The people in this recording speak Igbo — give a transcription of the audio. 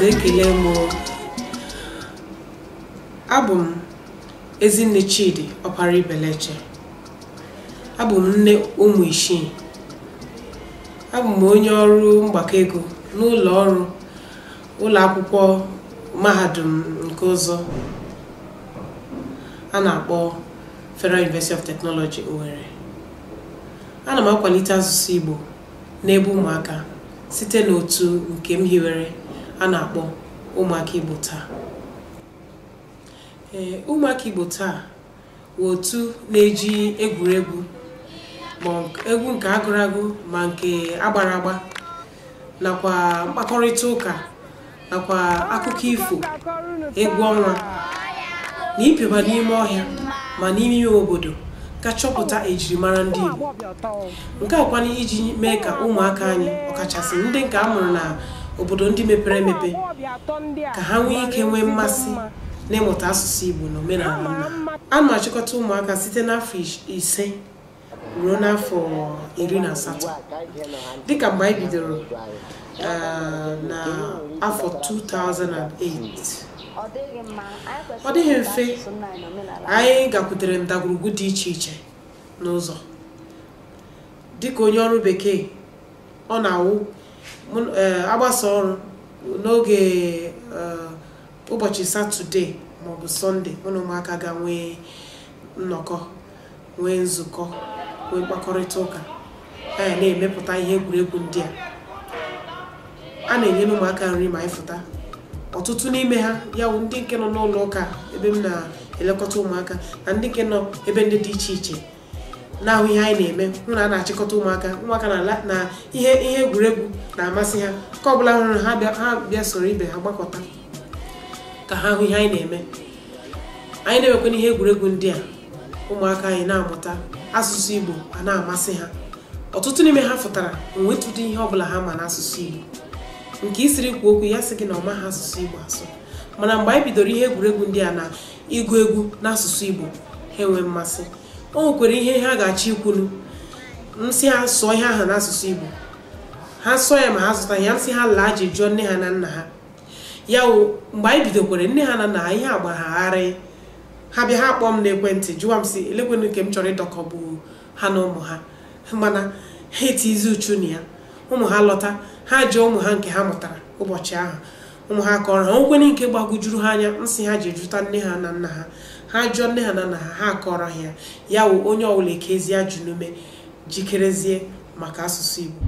Ọhaneze, ekele m. Abụ m Ezinne Chidi Ọpara Ibeleche. Abụ m nne ụmụ isii. Abụ m onye ọrụ mgbakọ ego n'ụlọ ọrụ ụlọ akwụkwọ mahadum nke ụzọ a na-akpọ Federal University of Technology, Owerri. Ana m akwalite asụsụ Igbo n'ebe ụmụaka site n'otu nke m hiwere a na-akpọ Ụmụaka Igbo Taa. Ee, Ụmụaka Igbo Taa wụ otu na-eji egwuregwu, ma egwu nke agụrụ agụ ma nke agbara agba, nakwa mkpakọrịta ụka, nakwa akụkọ ifo, egwu ọnwa na ịpịaba n'ime ọhịa ma n'ime ime obodo ka chọpụta ejirimara ndị Igbo. Nke a kwana iji mee ka ụmụaka anyị, ọkachasị ndị nke a mụrụ na obodo ndị mepere emepe, ka ha nwee ike nwee mmasị n'ịmụta asụsụ Igbo na omenala nna ha. A na-achịkọta ụmụaka site n'afọ 5 ruo n'afọ 18, dịka mgbe anyị bidoro na afọ 2008. Ọ dịghị mfe. Anyị gakwutere ndagwurugwu dị iche iche n'ụzọ. Dịka onye ọrụ bekee, ọ na-awụ agbasa ọrụ n'oge ụbọchị Satọde maọbụ Sọnde, mụ na ụmụaka ga nwee nnọkọ, nwee nzukọ, nwee mkpakọrịta ụka. Anyị na-emepụta ihe egwuregwu ndị a. A na-enyere ụmụaka nri ma anyị fụta. Ọtụtụ n'ime ha, ya wụ ndị nke nọ n'ụlọ ụka ebe m na-elekọta ụmụaka na ndị nke nọ ebe ndị dị iche iche na-ahụ ihe anyị na-eme, hụ na a na-achịkọta ụmụaka. Ụmụaka na ihe egwuregwu na-amasị ha. Nke ọbụla hụrụ ha bịa soro ibe ha gbakọta ka ha hụ ihe anyị na-eme. Anyị na-emekwa ihe egwuregwu ndị a, ụmụaka anyị na-amụta asụsụ Igbo, a na-amasị ha. Ọtụtụ n'ime ha fụtara onwetụdị ihe ọbụla ha ma n'asụsụ Igbo. Nke isiri kwuo okwu ya sị gị na ọ maghị asụsụ Igbo asụ, mana mgbe anyị bidoro ihe egwuregwu ndị a na ịgụ egwu n'asụsụ Igbo, ha enwe mmasị. O nwekwara ihe ha ga-achọ ikwunu, nsị ha sụọ ihe ahụ n'asụsụ Igbo, ha sụọ ya ma ha zụtaghị ya, nsị ha laa ji jụọ nne ha na nna ha. Ya wụ mgbe anyị bidokwere, nne ha na nna ha ihe agbagharị ha bịa, ha kpọọ m n'ekwentị jụwa m sị elekwenu nke m chọrọ ịdọkọbụ ha na ụmụ ha, mana ha etizi uchu na ya. Ụmụ ha lọta, ha jụọ ụmụ ha nke ha mụtara ụbọchị ahụ, ụmụ ha kọrọ ha nwekwere nke gbagwojuru ha anya, nsị ha ji jụta nne ha na nna ha. Ha jụọ nne ha na nna ha, ha kọrọ ha ya. Ya wụ onye ọbụla ekezie ajụ n'ume, jikerezie maka asụsụ Igbo.